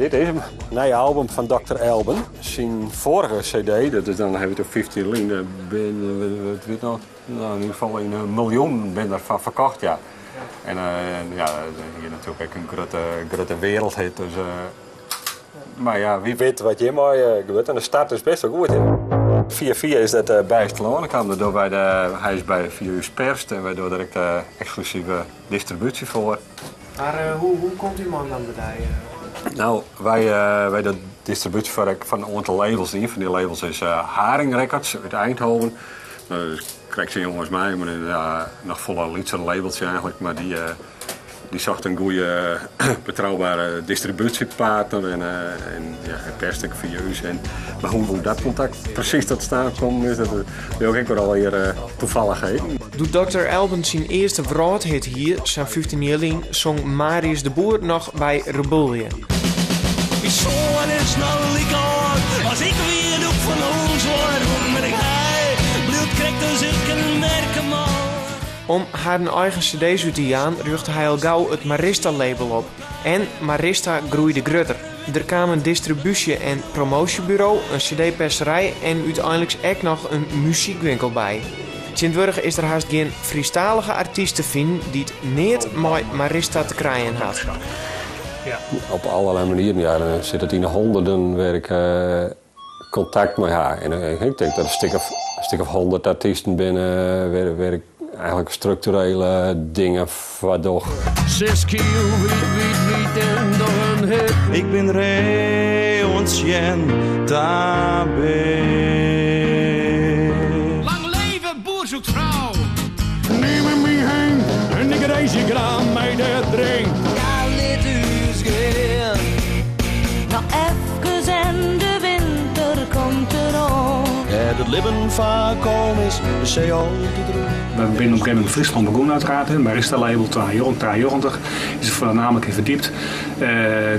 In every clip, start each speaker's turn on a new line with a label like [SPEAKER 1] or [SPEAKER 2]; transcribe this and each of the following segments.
[SPEAKER 1] Dit is him, nije album fan Dokter Elben. Syn foarige CD, dat is dan ha we it oer 15 lyn, bin, wit noch, no, yn ieder gefal yn in miljoen bin der fan ferkocht, ja. En ja, hier natuerlik ek in grutte, grutte wereldhit, dus mar ja, wie wit wat hjirmei gebeurt. En de start is best wel goed. Fia fia is dat by ús telâne kaam. Dat dogge wy de, hy is by fia ús perst en wy dogge der ek de eksklusive distribúsje foar.
[SPEAKER 2] Mar hoe, hoe komt dy man dan by dy?
[SPEAKER 1] Nou, wy, wy dogge distribúsje foar ek fan in oantal labels. Ien fan dy labels is Haring Records út Eindhoven. No, krekt sa'n jong as my, mar ja, noch folle lytser labeltsje eigentlik. Mar dy, dy socht in goede, betrouwbare distribúsjepartner en, en ja, hy perst ek fia ús. En, mar hoe, hoe dat kontakt presys tot stân kommen is, dat is ek wer allegear toevallichheden.
[SPEAKER 2] Doe't Dokter Elben syn earste wrâldhit hie, sa'n 15 jier lyn, song Marius de Boer noch by Rebûlje.
[SPEAKER 3] Myn soan is no like âld as ik wie doe't ik fan hûs wei rûn, mar ek hy bliuwt krekt as ik in merkeman.
[SPEAKER 2] Om harren eigen cd's út te jaan rjochte hy al gau it Marista-label op. En Marista groeide grutter. Der kaam in distribúsje en promoasjeburo, in cd-perserij en úteinliks ek noch in muzykwinkel by. Tsjintwurdich is der hast gjin Frysktalige artyst te finen dy't neat mei Marista te krijen hat.
[SPEAKER 1] Op allerlei manieren, ja, dan sit it yn de honderden wêr ik kontakt mei ha. En ik tink dat in stik of, in stik of 100 artysten binne wêr, wêr ik eigentlik strukturele dingen foar doch.
[SPEAKER 3] Zes kilo wyt, wyt, wyt en doch in hip. Ik bin ree oant sjen ta bin.
[SPEAKER 4] Lang leve Boer zoekt vrouw!
[SPEAKER 5] Nim my heen en ik reizgje graach mei de trein.
[SPEAKER 6] Ja, lit ús gean.
[SPEAKER 7] Noch efkes en de winter komt deroan.
[SPEAKER 3] Dêr't it libben faak kalm is, de see altyd rûch.
[SPEAKER 8] We binne op een gegeven moment in Fryslân begûn uiteraard, hè, Marista label 92 is er voornamelijk in verdiept. Uh,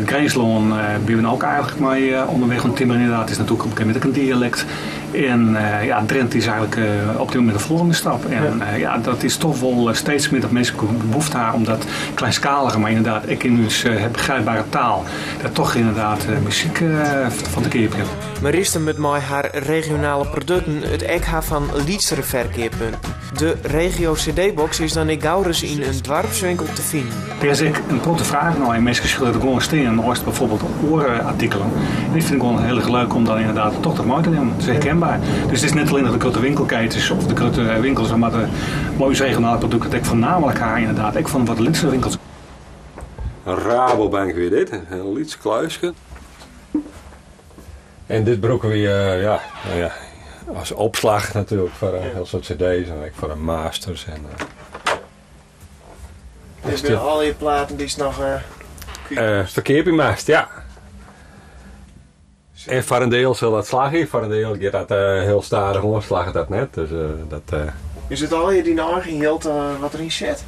[SPEAKER 8] Grinslân uh, binne we ook eigenlijk mei uh, onderweg oan timmeren inderdaad. Is natuurlijk op een gegeven moment ook een dialect. En ja, Drenthe is eigenlijk op dit moment de volgende stap. En ja, ja dat is toch wel steeds meer dat mensen behoefte hebben om dat kleinschalige, maar inderdaad ek yn ús begrijpbare taal, dat toch inderdaad muzyk fan te keapjen.
[SPEAKER 2] Marista moat mei har regionale produkten it ek ha fan lytsere ferkeappunten. De Regio CD-box is dan ek gauris yn in doarpswinkel te finen.
[SPEAKER 8] Der is ek in protte fraach nei en minsken sjogge der gewoan stean neist bijvoorbeeld oare artikelen. En ik fyn it gewoan hiel erch leuk om dan inderdaad toch dat mei te nimmen. Het is herkenbaar. Dus it is net allinnich de grutte winkelketens of de grutte winkels, we moatte mei ús regionale produkten ek voornamelijk ha inderdaad ek fan wat lytsere winkels.
[SPEAKER 1] Een Rabobank wie dit, in lyts kluiske. En dit brûke we ja, nou ja, as opslach natuerlik foar in hiel soad cd's en ek foar de masters. En,
[SPEAKER 2] Dit binne al je platen dy'tst noch
[SPEAKER 1] ferkeapje moatst, ja. En foar in diel sil dat slagje, foar in diel giet dat hiel stadich oan, slagget dat net. Dus, dat,
[SPEAKER 2] Is it allegear dyn eigen jild wat deryn sit?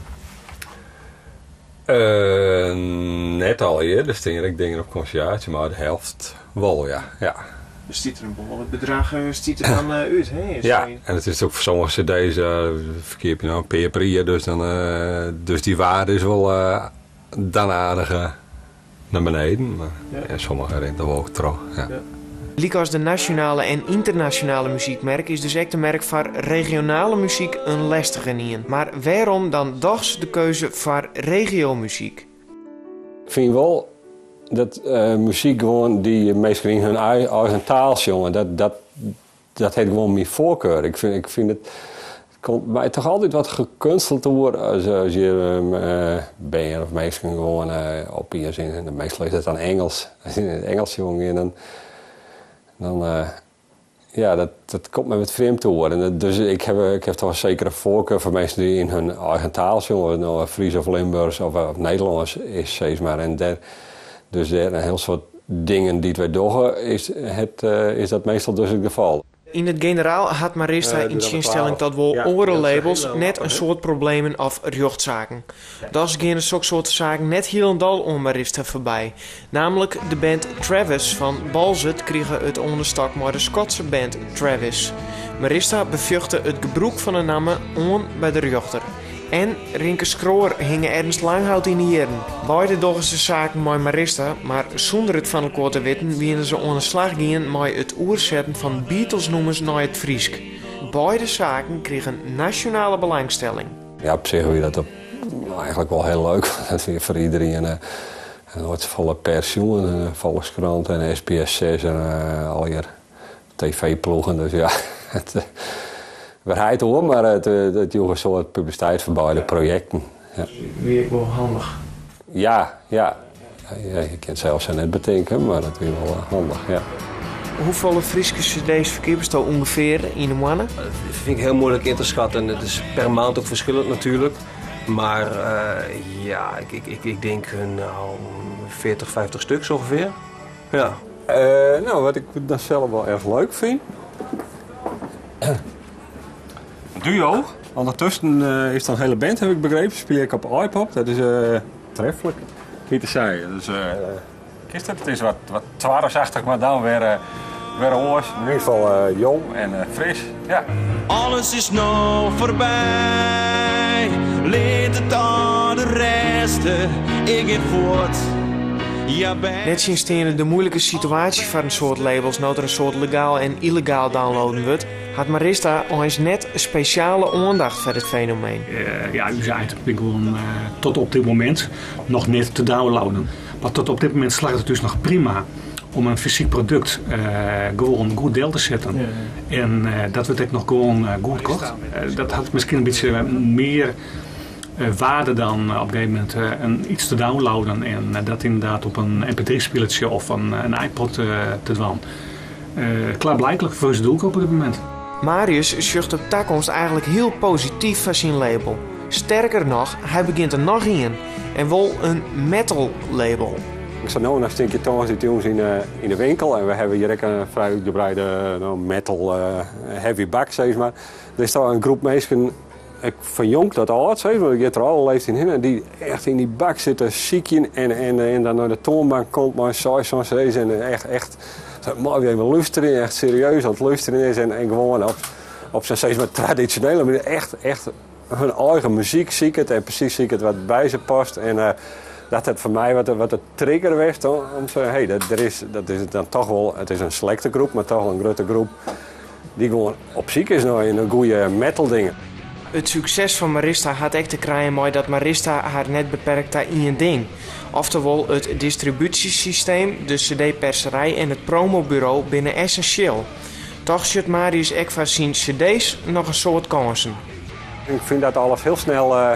[SPEAKER 1] Net allegear, der stean ek dingen op konsjaasje, mar de helft wol, ja. Ja.
[SPEAKER 2] Der stiet der in behoarlik bedrach stiet der dan út, hè?
[SPEAKER 1] Ja, en it is ook foar sommige cd's ferkeapje no in pear per jier, dus dan dus dy waarde is wol dan aardich nei beneden, mar en sommige rint der wol troch, ja.
[SPEAKER 2] Lykas de nasjonale en ynternasjonale muzykmerk is dus ek de merk foar regionale muzyk in lestigenien. Mar wêrom dan dochs de keuze foar regiomuzyk?
[SPEAKER 1] Ik fyn wol dat muzyk gewoan dy't minsken yn hun eigen taal sjonge, dat, dat, dat hat gewoan myn foarkar. Ik fyn, ik fyn it, it komt my toch altyd wat gekunsteld oer as, as je bern of minsken gewoan opiens yn, meastal is dat dan Ingelsk, as yn it Ingelsk sjongen gean, dan, dan ja, dat, dat komt my wat frjemd oer. En dus ik haw, ik haw toch in sekere foarkar foar minsken dy't yn hun eigen taal sjonge, of it no Frysk of Limburchsk of, of Nederlânsk is, sis mar. En dêr, dus dêr in hiel soad dingen dy't wy dogge, is, het, is dat meastal dus it gefal.
[SPEAKER 2] Yn it generaal hat Marista yn tsjinstelling tot wol oare labels net in soad problemen of rjochtsaken. Dochs geane soksoarte saken net hielendal oan Marista foarby. Nammentlik de band Travis fan Boalsert krige it oan de stok mei de Skotse band Travis. Marista befjochte it gebrûk fan 'e namme oan by de rjochter. En Rinke Skroar hinge Ernst Langhout yn 'e hierren. Beide dogge se saken mei Marista, mar sûnder it fan elkoar te witten wiene se oan 'e slach gien mei it oersetten fan Beatles-nûmers nei it Frysk. Beide saken krigen nasjonale belangstelling.
[SPEAKER 1] Ja, op sich wie dat op, eigenlik wol hiel leuk. Dat wie foar iderien eh, noait safolle pers sjoen. Eh, Volkskrant en SBS 6 en eh, allegear TV-ploegen. Dus ja, it werheit oer, mar it, it joech in soad publisiteit foar beide projekten. Ja.
[SPEAKER 2] Wie ek wol handich.
[SPEAKER 1] Ja, ja. Ja, je kin it sels sa net betinke, mar dat wie wol handich, ja.
[SPEAKER 2] Hoefolle Fryske cd's ferkeapest ûngefear yn 'e moanne?
[SPEAKER 9] Dat fyn ik hiel muoilik yn te skatten. It is per maand ek ferskillend natuerlik. Mar uh, ja, ik, ik, ik, ik tink no, 40, 50 stuks ûngefear. Ja.
[SPEAKER 1] Uh, no, wat ik dan sels wol erch leuk fyn. Duo. Undertusken uh, is it in hiele band, ha ik begrepen. Spylje ik op iPod. Dat is uh, treflik. Pieter sei. Dus, uh, kinst it? It is wat, wat twarresachtich, mar dan wer, uh, wer oars. Yn ieder gefal uh, jong en uh, fris. Ja.
[SPEAKER 3] Alles is no foarby. Lit it oan de rest. Ik gean fuort. Ja,
[SPEAKER 2] Nettsjinsteande de muoilike situaasje foar in soad labels no't der in soad legaal en yllegaal downloaden wurdt, hat Marista eins net spesjale oandacht foar dit fenomeen.
[SPEAKER 8] Uh, ja, ús items binne gewoan uh, tot op dit momint noch net te downloaden. Mar tot op dit momint slagget it ús noch prima om in fysyk produkt uh, gewoan goed del te setten. Ja, ja. En dat wurdt ek noch gewoan goed kocht. Dat hat miskien in bytsje mear wearde dan op in gegeven momint in iets te downloaden en dat ynderdaad op in mp3-spilertsje of in, in iPod te dwaan. Klaarblyklik foar ús doelgroep op dit momint.
[SPEAKER 2] Marius sjocht de takomst eigenlik hiel posityf foar syn label. Sterker noch, hy begjint der noch ien en wol in metal label.
[SPEAKER 1] Ik sta no noch stikje tongersdeitejûns yn de, yn de winkel en we hawwe hjir ek in frij útgebreide no, metal uh, heavy bak, sis mar. Der is in groep minsken, ek fan jong tot âld, sis mar, giet der alle leeftiden hinne, dy't echt yn dy bak sitte sykjen en, en, en dan nei de toanbank komt mei seis fan seis en echt, echt moai even lústerjen, echt serieus oan it lústerjen is en, en gewoan op, op sa'n sis mar tradisjonele manier echt, echt hun eigen muzyk siket en presys siket wat by se past. En uh, dat hat foar my wat, wat de trigger west om te sizzen, hey, dat, der is, dat is dan toch wol, it is in selekte groep, mar toch wol in grutte groep dy't gewoan op syk is nei in goede metal dingen.
[SPEAKER 2] It sukses fan Marista hat ek te krijen mei dat Marista har net beperkt ta ien ding. Oftewol it distribúsjesysteem, de cd-perserij en it promoburo binne essensjeel. Toch sjocht Marius ek foar syn cd's noch in soad kânsen.
[SPEAKER 1] Ik fyn dat alles hiel snel, uh,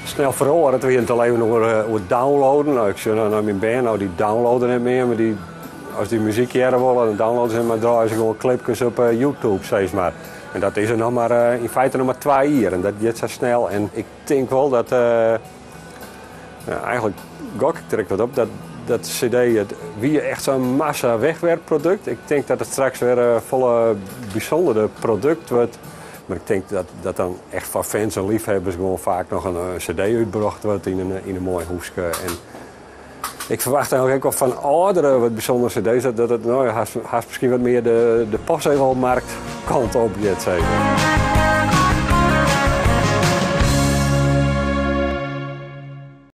[SPEAKER 1] snel feroaret. We hiene it al even oer, uh, oer downloaden. No, ik sjoch nei myn bern, no, dy downloade net mear, mar dy, as dy muzyk hearre wolle, dan downloade se mar draaie se gewoan klipkes op uh, YouTube, sis mar. En dat is der noch mar yn feite noch mar 2 jier en dat giet sa snel. En ik tink wol dat, eigenlik gok ik der ek wat op, dat dat CD it wie echt sa'n massa wegwerpprodukt. Ik tink dat it straks wer in folle bysûnderder produkt wurdt. Mar ik tink dat dat dan echt foar fans en leafhebbers gewoan faak noch in CD útbrocht wurdt yn in, yn in moai hoeske. En ik ferwacht eigenlik ek wol fan âldere wat bysûndere CD's dat, dat it no, hast, hast miskien wat mear de, de postsegelmarkt kant op giet. Zeg maar.